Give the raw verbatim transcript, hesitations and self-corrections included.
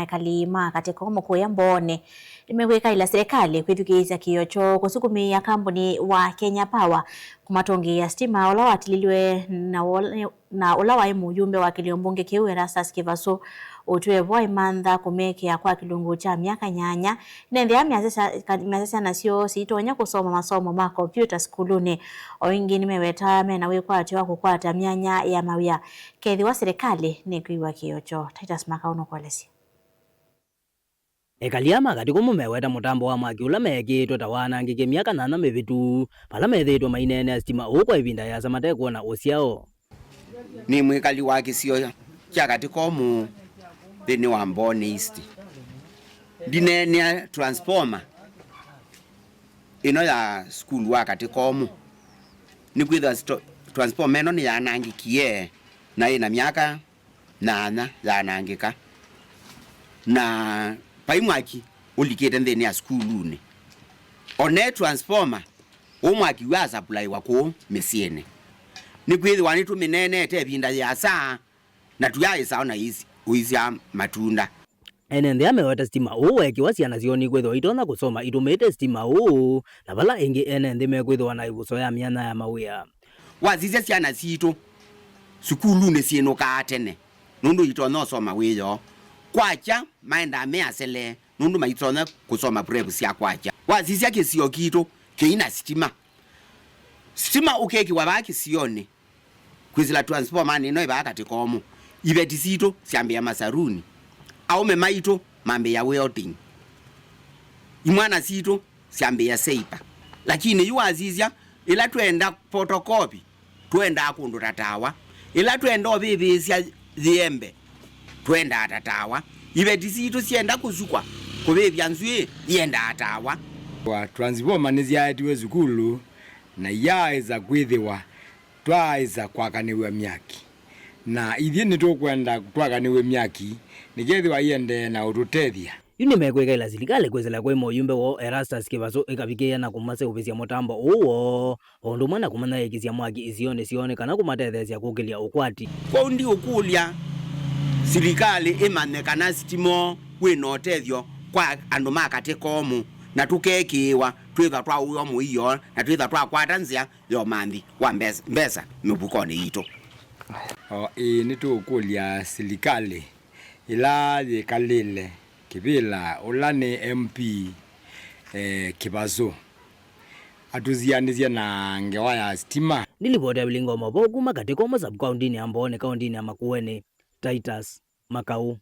Ekali ma Katĩkomo kũya Mbooni nĩmekwĩkaĩla silikalĩ kwĩthukĩĩsya kĩĩo kyoo kũsukumĩĩa kambuni wa Kenya Power kũmatũngĩĩa sitima ũla watililw'e na wol- na ũla waĩ mũyumbe wa kĩlio mbunge kĩu Erastus Kĩvasũ ũtw'e vo aimantha kũmekĩa kwa kĩlungu kya myaka nyanya, nĩnthĩa measya sya- measya syana syoo siitonya kũsoma masomo ma kombyũta sukulunĩ. O ĩngĩ nĩmewetaa mena wĩkwatyo wa kũkwata myanya ya mawĩa kethĩwa silikalĩ nĩkwĩw'a kĩĩo kyoo. Titus Makau nũkũelesya. Ekali aa ma Katĩkomo meweta mũtambo wa mwaki ũla meekĩĩtwe ta waanangĩkie myaka nyanya mĩvĩtu, vala methĩĩtwe maineenea sitima ũũ kwa ĩvinda ĩasa matekwona ũsyao. Nĩ mwĩkali wa kĩsio kya Katĩkomo nthĩnĩ wa Mbooni East. Ndineenea transformer ĩno ya sukulu wa Katĩkomo, nĩkwĩthĩwa sto- transformer ĩno nĩyanangĩkie na ĩna myaka nyanya yanangĩka, na vai mwaki ũlikĩte nthĩnĩ ya sukulunĩ. One transformer, ũ mwaki wĩasapulaiwa kũũ mĩsyĩnĩ. Nĩkwĩthĩwa nĩtũmĩneenete ĩvinda yĩasa, na tũyaaĩsa ona ĩis- ũisya matunda. Ene nthĩ aa meweta sitima ũũ weekĩwa syana syoo nĩkwĩthĩwa itonya kũsoma itũmĩĩte sitima ũũ, na vala ĩngĩ ene nthĩ mekwĩthĩwa na ĩvuso ya myanya ya mawĩa. Wasisya syana sitũ sukulunĩ syĩnũkaa tene, nũndũ itonya ũsoma wĩoo. Kwakya maendaa me asele, nũndũ maitonya kũsoma prep sya kwakya. Wasisya kĩsio kitũ kĩina sitima. Sitima ũkekĩwa vaa kĩsionĩ, kwĩsĩla transformer ĩno ĩ vaa Katĩkomo. Iveti sitũ syambĩĩa masaluni. Aũme maitũ mambĩĩa welding. Imwana sitũ syambĩĩa seipa. Lakini yu wasisya, ĩla twenda photocopy, twendaa kũndũ ta tawa. Ĩla twenda ũvĩvĩĩsya yĩembe, twendaa ta tawa. Iveti sitũ syenda kũsukwa kũvĩvya nzw'ĩĩ, iendaa tawa. Wa transformer nĩsyaetiwe sukulu, na iyaaĩsa kwĩthĩwa twaaĩsa kwakanĩw'a myaki. Na ithyĩ nĩtũkwenda twakanĩw'e myaki, nĩkethĩwa iendee na ũtũtethya. Yu nĩmekwĩkaĩla silikalĩ kwĩsĩla kwĩ mũyumbe woo Erastus Kĩvasũ ĩkavikĩĩa na kũmaseũvĩsya mũtambo ũũ woo, o ũndũ ũmwe na kũmanyaĩĩkĩsya mwaki isionĩ syoo nĩ kana kũmatetheesya kũkĩlya ũkwati. Kwoou ndiũkũlya silikalĩ ĩmanye kana sitima ũũ wĩ na ũtethyo kwa andũ ma Katĩkomo, na tũkekĩĩwa twĩthwa twaũĩwa mũio na twĩthwa twakwata nzĩa ya ũmanthi wa mbes- mbesa mĩvukonĩ yitũ. O ĩĩ, nĩtũũkũlya silikalĩ ĩla yĩkalĩle kĩvĩla, ũla nĩ M P, eh, Kĩvasũ, atũsianĩsye na ngewa ya sitima. Nĩ livoti ya Vilingo Moboo kuma Katĩkomo sub-kaũntinĩ ya Mbooni, kaũntinĩ ya Makueni, Titus Makau.